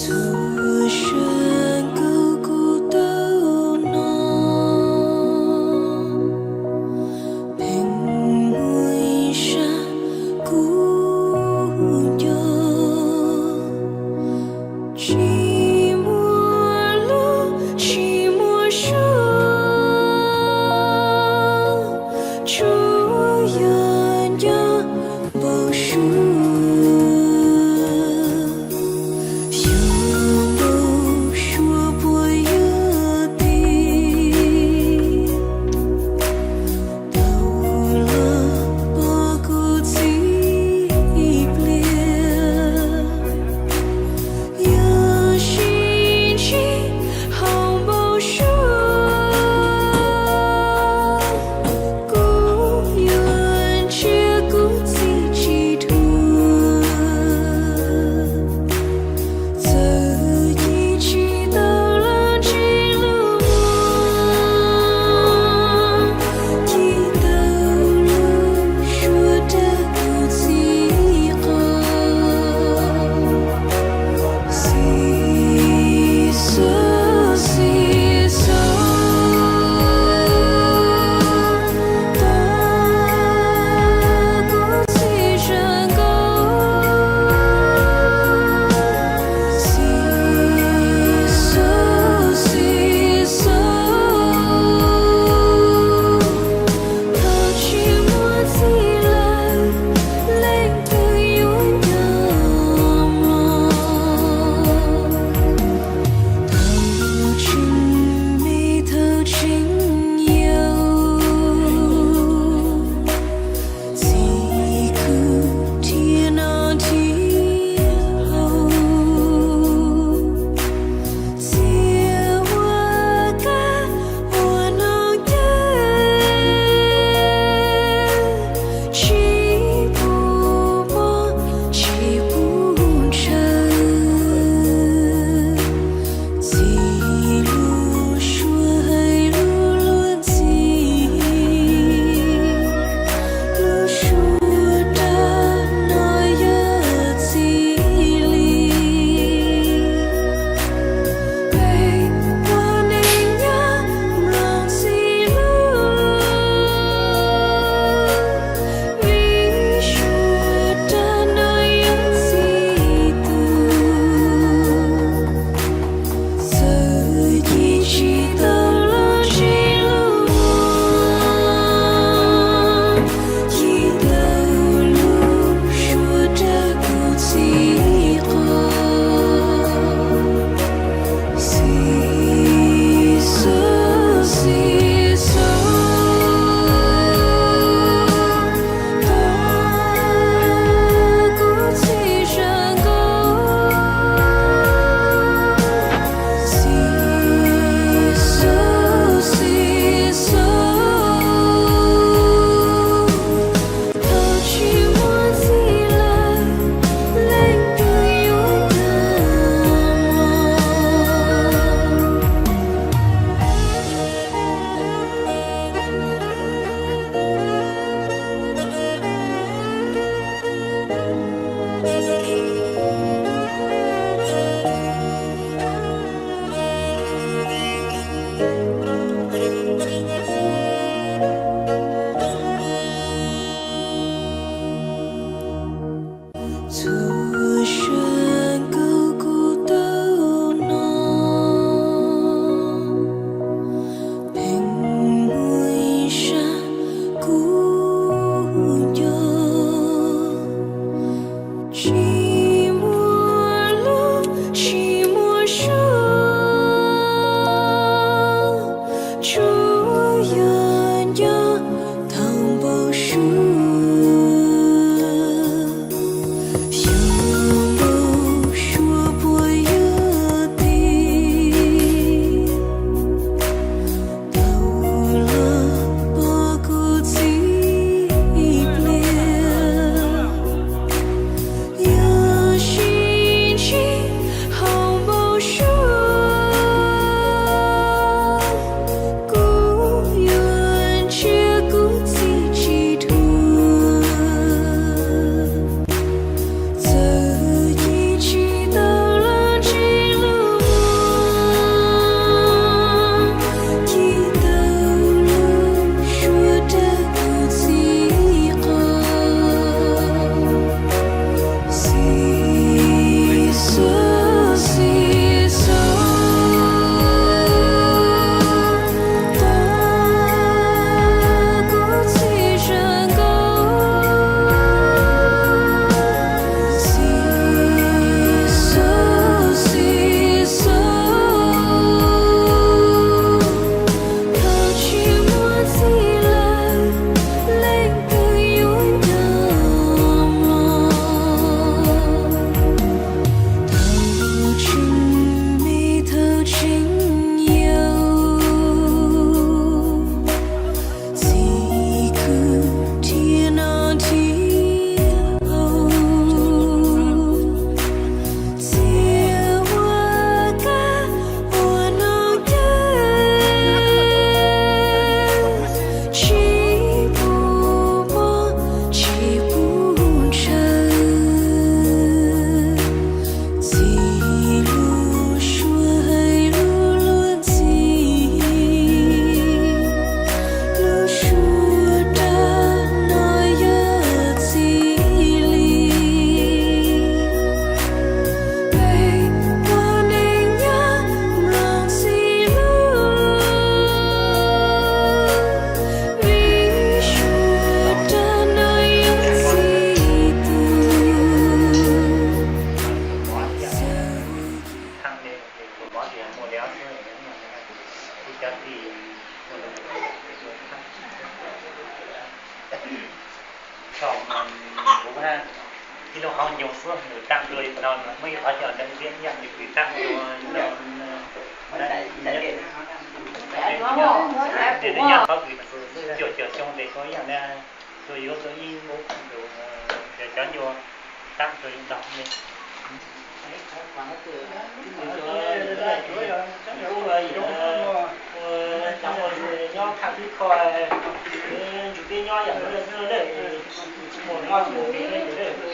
Txhua sab nkauj kuv tau hnov, pheej muaj ib sab kuv nco. Tsis muaj lub, tsis muaj suab, tsuas yog nco npau suav. Yog npau suav puas yuav tig tau los pom kuv txiv ib pliag. Yog sib ntsib hauv npau suav, kuv yuav ntsia kuv txiv tsis dhuav. Txawm yus tsis tau los ntsib lub muag, tig tau lub suab rau kuv txiv qhov. Xis xos, xis xos, tau kuv txiv zoo nkauj. Xis xos, xis xos, thaum tsis muaj txiv lawm, leej twg yuav nco mloog? Thaum tseem me, thaum tseem yau, txiv khwv dhia noj dhia haus, txiv ua kab ua noog caij, tsis pub mob tsis pub ntshaw. Txiv lub suab hais lub luag ntxhi, lub suab rau no yog txiv li. Peb ua neej nyob mloog txiv lus, vim suav rau no yog txiv tus. Txawm yus tsis tau los ntsib lub muag, tig tau lub suab rau kuv txiv qhov. Xis xos, xis xos, tau kuv txiv zoo nkauj. Xis xos, xis xos, thaum tsis muaj txiv lawm, leej twg yuav nco mloog? Txhua sab nkauj kuv tau hnov, pheej muaj ib sab kuv nco. Tsis muaj lub, tsis muaj suab, tsuas yog nco thaum npau suav. Ib lub qhov ncoo xwb nws tam dua li no, muaj ib qhov coj ntawm ziab ib yam li kws tam dua li no. Qhov kws cuaj caum xyoo tes kuj ib yam na, tuaj yuav tuaj ib lub, cov ncua tam dua li no li. Cov ua nyob khaj twb kho, ntsuj peb nyob yam no xwb na, tsis muaj mob tsis muaj nkeeg na.